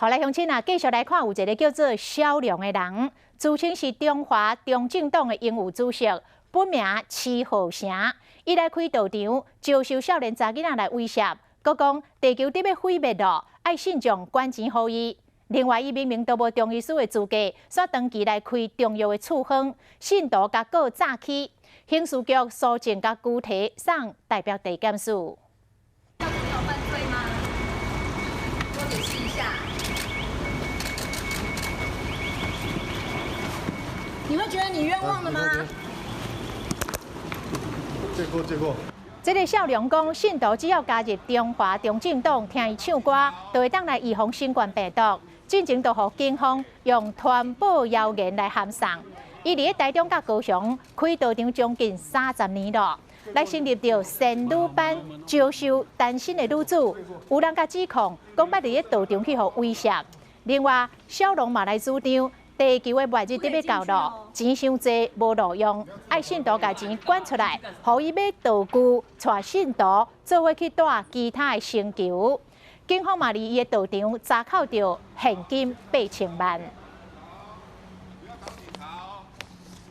好來，鄉親啊，繼續來看有一个叫做蕭良的人，自稱是中華中正黨的榮譽主席，本名徐浩成。伊來開道場，招收少年查囡仔來威脅，閣講地球佇欲毀滅囉，愛信眾捐錢予伊。另外，伊明明都無中醫師的資格，煞長期來開中藥的處方，信徒共告詐欺，刑事局搜證共拘提送台北地檢署。有犯罪嗎？我解釋一下。你會覺得你冤枉了嗎？借過借過。這个少良講，信徒只要加入中華中正黨，聽伊唱歌，就會當來預防新冠病毒。進前就予警方用傳播謠言來函送。伊佇咧台中佮高雄開道場將近30年囉，來成立著仙女班，招收單身的女子。有人共指控，講捌佇咧道場去予威脅。另外，小龍嘛來主張，地球的末日佇欲到囉，錢傷濟無路用，愛信徒共錢捐出來，予伊買道具，帶信徒做伙去蹛其他的星球。警方嘛佇伊的道場查扣著現金8千萬。